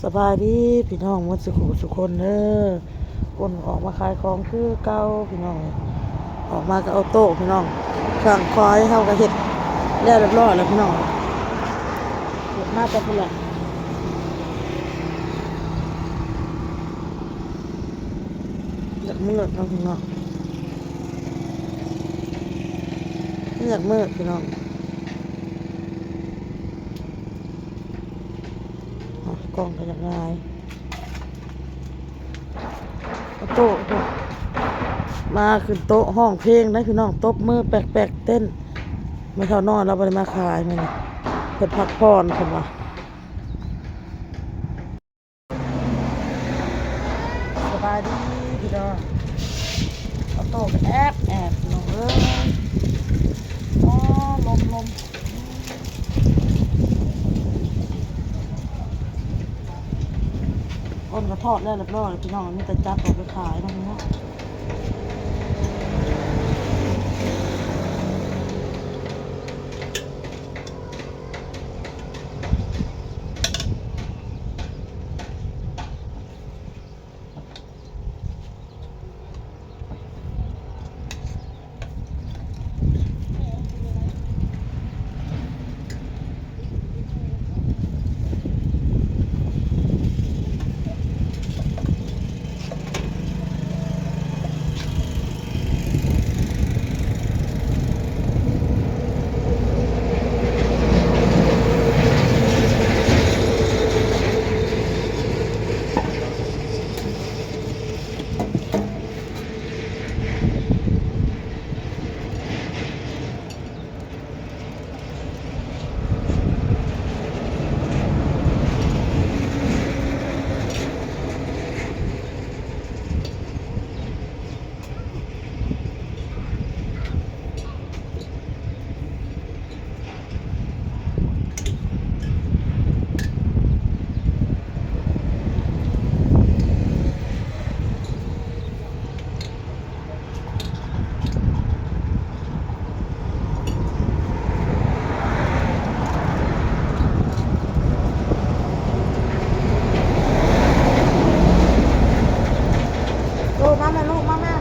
ສະບາຍດີພີ່ນ້ອງໝົດສູ່ຜູ້ສູ່ຄົນເດີ. ຄົນອອກມາຂາຍຂອງຄືເກົ່າພີ່ນ້ອງ. ອອກມາກໍເອົາໂຕະພີ່ນ້ອງ. ເຄື່ອງຂາຍເຮົາກໍເຮັດແລ້ວຮຽບຮ້ອຍແລ້ວພີ່ນ້ອງ. ເກັບມາແຕ່ພຸ້ນລະ. ຢາກມືດເນາະພີ່ນ້ອງ. ຢາກມືດພີ່ນ້ອງ. ກ້ອງກໍຢາກງ່າຍ. ໂຕະ ມາຂຶ້ນໂຕະຮ້ອງເພງໄດ໋ພີ່ນ້ອງ. ຕົບມືແປກໆ ເຕັ້ນ. ແມ່ເຖົ້ານ້ອຍລາວບໍ່ໄດ້ມາຂາຍມື້ນີ້. ເພິ່ນພັກຜ່ອນເພິ່ນວ່າ. ສະບາຍດີພີ່ນ້ອງ. ເອົາໂຕະໄປແອບໆ ພີ່ນ້ອງເອີຍ. ອໍ ລົມໆ. ກົ້ນກໍທອດແລ້ວຮຽບຮ້ອຍແລ້ວພີ່ນ້ອງ. ມີແຕ່ຈັດອອກໄປຂາຍເນາະພີ່ນ້ອງ. ໂຕ ມາແມ່ລູກ ມາແມ່.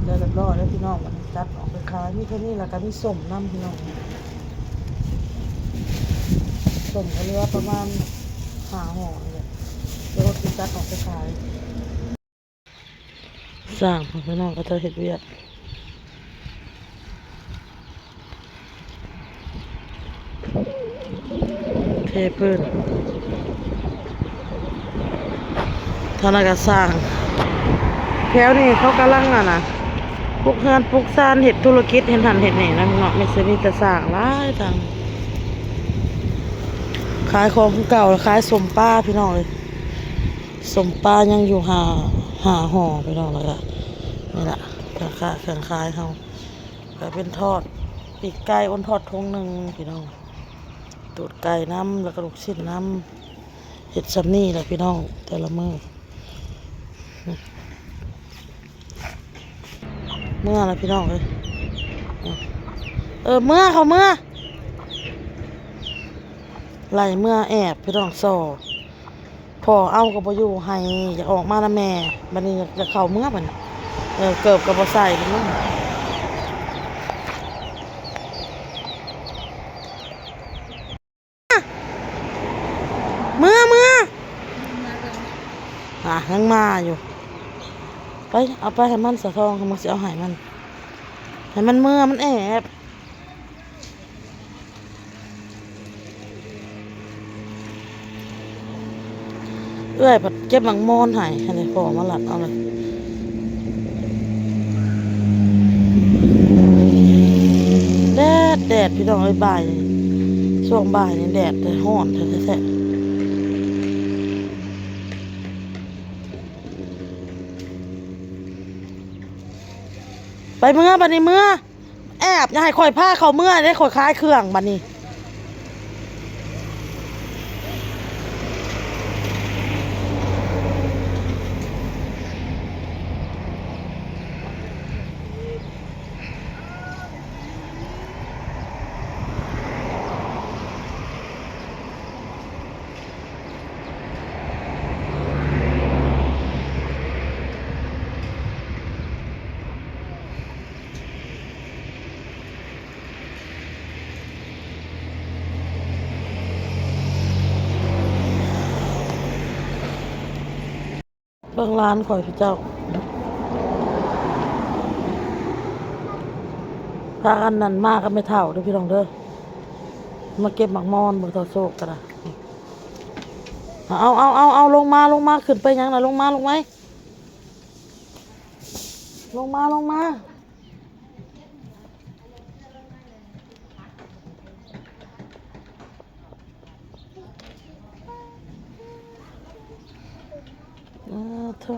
ແລ້ວຮຽບຮ້ອຍແລ້ວພີ່ນ້ອງ. ບັດນີ້ຈັດອອກໄປຂາຍ. ມີເທົ່ານີ້ ແລ້ວກໍມີສົ້ມນຳພີ່ນ້ອງ. ສົ້ມກໍເຫຼືອປະມານຫ້າຫໍ່ນີ້ແຫຼະ. ແລ້ວກໍຊິຈັດອອກໄປຂາຍ. ຊ່າງພີ່ນ້ອງເຂົາເຈົ້າເຮັດວຽກ ເທພື້ນ. ທາງນັ້ນກໍຊ່າງ. ແຖວນີ້ເຂົາກຳລັງ ອັນນະ ປຸກເຮືອນປຸກຊານ ເຮັດທຸລະກິດ ເຮັດຫັ້ນເຮັດນີ້ນະເນາະ. ມີແຕ່ຊ່າງຫຼາຍທາງ ຂາຍຂອງຄືເກົ່າ ຂາຍສົ້ມປາພີ່ນ້ອງເອີຍ. ສົ້ມປາຍັງຢູ່ຫ້າ ຫ້າຫໍ່ພີ່ນ້ອງ. ແລ້ວກໍນີ້ລະ ຄ່າເຄື່ອງຂາຍເຮົາ ກໍເປັນທອດ ປີກໄກ່ ໂອນທອດຖົງໜຶ່ງພີ່ນ້ອງ. ຕູດໄກ່ນຳ ແລ້ວກໍລູກຊິ້ນນຳ. ເຮັດຊ່ຳນີ້ແຫຼະພີ່ນ້ອງ ແຕ່ລະມື້. ເມືອລະພີ່ນ້ອງເອີຍ. ເອີ ເມືອ ເຂົ້າເມືອ. ໄລ່ເມືອແອບພີ່ນ້ອງ. ສໍ່ ພໍ່ເອົາກໍບໍ່ຢູ່ ໃຫ້ ຢາກອອກມານຳແມ່. ບັດນີ້ຢາກ ຢາກເຂົ້າເມືອບັດນີ້. ເອີ ເກີບກໍບໍ່ໃສ່ ເມືອ ເມືອ ອ່າ ຍັງມາຢູ່. ໄປ ເອົາໄປໃຫ້ມັນສະທອງ ມັນຊິເອົາໃຫ້ມັນ ໃຫ້ມັນເມືອ ມັນແອບ. ເອື້ອຍພັດເກັບໝາກມອນໃຫ້ ໃຫ້ພໍ່ມາລັດເອົາເລີຍ. ແດດ ແດດ ພີ່ນ້ອງເອີຍ ບ່າຍ ຊ່ວງບ່າຍນີ້ແດດ ແຕ່ຮ້ອນແທ້ໆ. ໄປເມືອ ບັດນີ້ເມືອ. ແອບ ຢ່າໃຫ້ຂ້ອຍພາເຂົ້າເມືອເດ້ ຂ້ອຍຂາຍເຄື່ອງບັດນີ້. ບິ່ງຫຼານຂ້ອຍ ພີ່ເຈົ້າ ພາກັນນັ້ນມາກັບແມ່ເຖົ້າເດີພີ່ນ້ອງເດີ ມາເກັບໝາກມອນ ບໍ່ເຖົ້າໂຊກກໍໄດ້. ເອົາ ເອົາ ເອົາ ເອົາ ລົງມາ ລົງມາ ຂຶ້ນໄປຫຍັງນະ ລົງມາ ລົງໄວ ລົງມາ ລົງມາ. ອ້າໂທ້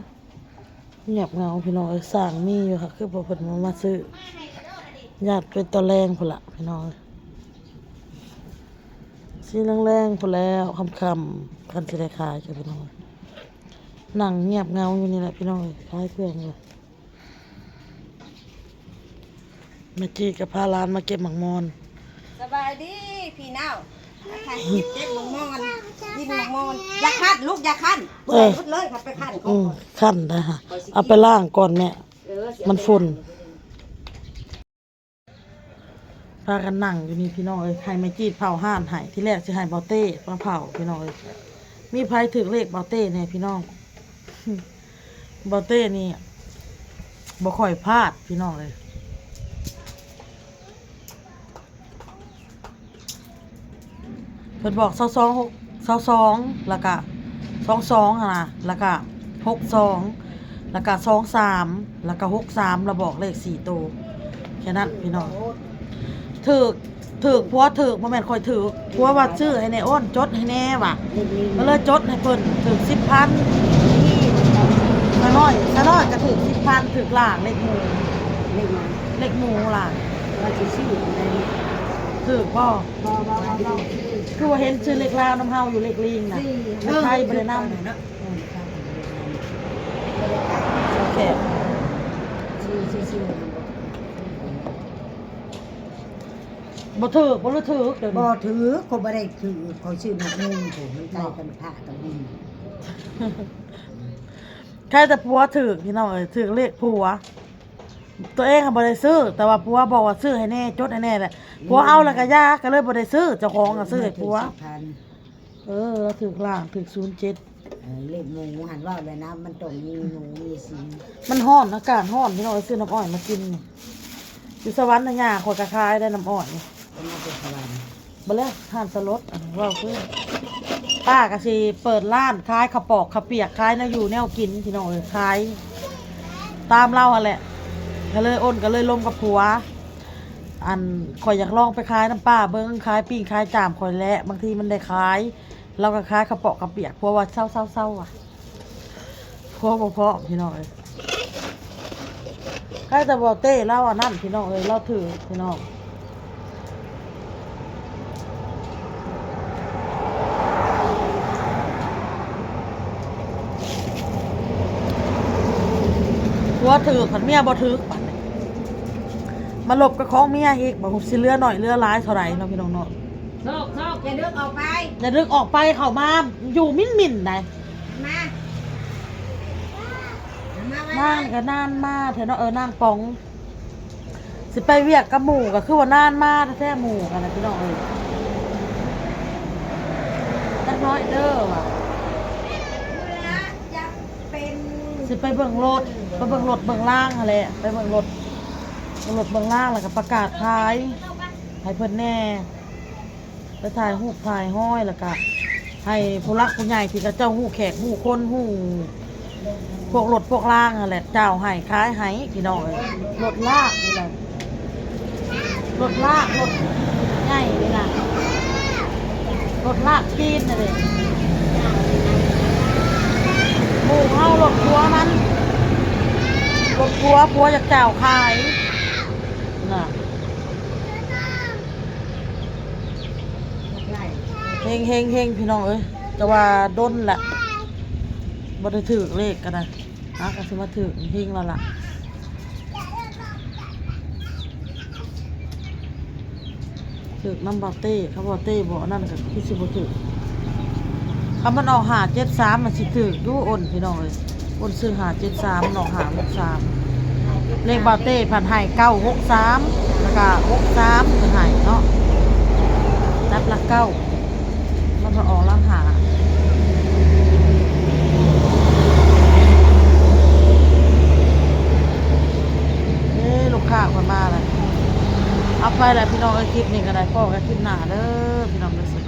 ງຽບເຫງົາພີ່ນ້ອງເອີຍ ຊ່າງມີຢູ່ ຫາກຄືບໍ່ເພິ່ນມາ ມາຊື້ ຢ້ານເປັນຕອນແລງພຸ້ນລະພີ່ນ້ອງເອີຍ ຊິແລງໆ ພຸ້ນແລ້ວ ຄ່ຳໆ ຄັນຊິໄດ້ຂາຍກະພີ່ນ້ອງ ນັ່ງງຽບເຫງົາຢູ່ນີ້ແຫຼະພີ່ນ້ອງເອີຍ ຂາຍເຄື່ອງຢູ່. ແມ່ຈີດກໍພາຫຼານມາເກັບໝາກມອນ. ສະບາຍດີພີ່ນ້ອງ ເກັບໝາກມອນ ກິນໝາກມອນ ຢ່າຄັນລູກ ຢ່າຄັນ ເອີ ເບິດເລີຍ ຄັນໄປຄັນຂອງ ອືມ ຂ້ອຍ ຄັນໄດ້ຫະ ຂ້ອຍຊິ ເອົາໄປລ້າງກ່ອນແມ່ ເອີ ມັນຝຸ່ນ. ພາກັນນັ່ງຢູ່ນີ້ພີ່ນ້ອງເອີຍ ໃຫ້ແມ່ຈີດເຝົ້າຮ້ານໃຫ້ ທີແລກຊິໃຫ້ບ່າວເຕ້ມາເຝົ້າພີ່ນ້ອງເອີຍ ມີໃຜຖືກເລກບ່າວເຕ້ແດ່ພີ່ນ້ອງ? ບ່າວເຕ້ນີ້ບໍ່ຄ່ອຍພາດພີ່ນ້ອງເອີຍ ເພິ່ນບອກຊາວສອງ ຊາວສອງ ແລ້ວກະສອງສອງຫັ້ນນະ ແລ້ວກະຫົກສອງ ແລ້ວກະສອງສາມ ແລ້ວກະຫົກສາມ ລະບອກເລກສີ່ໂຕ ແຄ່ນັ້ນພີ່ນ້ອງ. ຖືກ ຖືກ ຜົວຖືກ ບໍ່ແມ່ນຂ້ອຍຖືກ ຜົວວ່າຊື້ໃຫ້ແດ່ ໂອນ ຈົດໃຫ້ແດ່ວ່າ ກໍເລີຍຈົດໃຫ້ເພິ່ນ ຖືກສິບພັນ ສາວນ້ອຍ ສາວນ້ອຍກໍຖືກສິບພັນ ຖືກລ້ານເລກໝູ ເລກໝູ ເລກໝູຫຼ້າ ວ່າຊິຊື້ອັນໃດ ຖືກບໍ່? ບໍ່ ບໍ່ ບໍ່ ບໍ່ ຄືວ່າເຫັນຊື້ເລກລາວນຳເຮົາຢູ່ ເລກລີງນະ ເລກໄທບໍ່ໄດ້ນຳ ໂອເຄ ບໍ່ຖືກບໍ່ ຫຼືຖືກ ດຽວນີ້ບໍ່ຖືກ ຂ້ອຍບໍ່ໄດ້ຖືກ ຂ້ອຍຊື້ໝາກໂມງພຸ້ນ ມັນໃກ້ກັນພະກັນບຸນ ໃຄ່ແຕ່ຜົວຖືກພີ່ນ້ອງເອີຍ ຖືກເລກຜົວ ຕົວເອງຫັ້ນບໍ່ໄດ້ຊື້ ແຕ່ວ່າຜົວບອກວ່າຊື້ໃຫ້ແດ່ ຈົດໃຫ້ແດ່ແຫຼະ ຜົວເອົາແລ້ວກໍຢ່າ ກໍເລີຍບໍ່ໄດ້ຊື້ ເຈົ້າຂອງກໍຊື້ໃຫ້ຜົວ ເອີ ລາວຖືກລ້ານ ຖືກສູນເຈັດ ເອີ ເລກໝູຫັ້ນເວົ້າແລ້ວນະ ມັນຕ້ອງມີໝູມີສິນ ມັນຮ້ອນ ອາກາດຮ້ອນ ພີ່ນ້ອງເອີຍ ຊື້ນ້ຳອ້ອຍມາກິນ ຢູ່ສະຫວັນນະ ຍ່າຂ້ອຍກໍຂາຍໄດ໋ນ້ຳອ້ອຍ ເພິ່ນມາແຕ່ສະຫວັນ ບໍ່ແລ້ວ ຮ້ານສະຫຼົດ ເວົ້າຄື ປ້າກໍຊິເປີດຮ້ານຂາຍເຂົ້າປອກເຂົ້າປຽກ ຂາຍແນວຢູ່ແນວກິນ ພີ່ນ້ອງເອີຍ ຂາຍຕາມລາວຫັ້ນແຫຼະ ກໍເລີຍ ໂອນກໍເລີຍລົມກັບຜົວ ອັນ ຂ້ອຍຢາກລອງໄປຂາຍນຳປ້າເບິ່ງ ຂາຍປີ້ງຂາຍຈາມຂ້ອຍແຫຼະ ບາງທີມັນໄດ້ຂາຍ ລາວກໍຂາຍເຂົ້າປອກເຂົ້າປຽກ ຜົວວ່າເຊົາໆໆ ວ່າ ຜົວບໍ່ພ້ອມ ພີ່ນ້ອງເອີຍ ໃຄ່ແຕ່ບໍ່ເຕ້ລາວອັນນັ້ນ ພີ່ນ້ອງເອີຍ ລາວຖືກ ພີ່ນ້ອງ ຜົວຖືກ ພັດເມຍບໍ່ຖືກ ບັດນີ້ມາລົບກັບຂອງເມຍອີກ ບໍ່ຮູ້ຊິເຫຼືອໜ້ອຍເຫຼືອຫຼາຍເທົ່າໃດເນາະ ພີ່ນ້ອງເນາະ ຊອກ ຊອກ ຢ່າດຶກອອກໄປ ຢ່າດຶກອອກໄປ ເຂົ້າມາຢູ່ໝິ່ນໆ ໄດ໋ ມາ ມາໄວໆ ນາງກໍນານມາແທ້ເນາະ ເອີ ນາງປອງ ຊິໄປວຽກກັບໝູ່ກໍຄືວ່ານານມາແທ້ໆ ໝູ່ຫັ້ນນະ ພີ່ນ້ອງເອີຍ ຈັກໜ້ອຍເດີວ່າ ຊິໄປເບິ່ງລົດ ໄປເບິ່ງລົດເບິ່ງລາງຫັ້ນແຫຼະ ໄປເບິ່ງລົດ ເບິ່ງລົດເບິ່ງລາງ ແລ້ວກໍປະກາດຂາຍໃຫ້ເພິ່ນແດ່. ໄປຖ່າຍຮູບຖ່າຍຮອຍ ແລ້ວກະໃຫ້ຜູ້ຫຼັກຜູ້ໃຫຍ່ທີ່ເຂົາເຈົ້າຮູ້ແຂກຮູ້ຄົນ ຮູ້ພວກລົດພວກລາງຫັ້ນແຫຼະ ເຈົ້າໃຫ້ຂາຍໃຫ້ພີ່ນ້ອງເອີຍ ລົດລາກນີ້ແຫຼະ ລົດລາກ ລົດໃຫຍ່ນີ້ນະ ລົດລາກຕີນນັ້ນເດ້ ໝູ່ເຮົາລົດຜົວມັນ ລົດຜົວ ຜົວຢາກເຈົ້າຂາຍນະ. ເຮັງໆໆ ພີ່ນ້ອງເອີຍ ແຕ່ວ່າດົນລະ ບໍ່ໄດ້ຖືກເລກກໍໄດ້ ຫາກໍຊິມາຖືກເຮັງແລ້ວລະ ຖືກນຳບ່າວເຕ້ ຄັນບ່າວເຕ້ບໍ່ອັນນັ້ນກໍຄືຊິບໍ່ຖືກ ຄັນມັນອອກຫ້າເຈັດສາມມັນຊິຖືກຢູ່ ໂອນ ພີ່ນ້ອງເອີຍ. ໂອນຊື້ຫ້າເຈັດສາມ ເນາະ ຫ້າຫົກສາມ ເລກບ່າວເຕ້ພັດໃຫ້ເກົ້າຫົກສາມ ແລ້ວກະຫົກສາມເພິ່ນໃຫ້ເນາະ ຈັບຫຼັກເກົ້າ ມັນພັດອອກຫຼັກຫ້າ. ໄປແລ້ວພີ່ນ້ອງເອີຍ ຄລິບນີ້ກໍໄດ້ ພໍ້ກັນຄລິບໜ້າເດີພີ່ນ້ອງເດີ.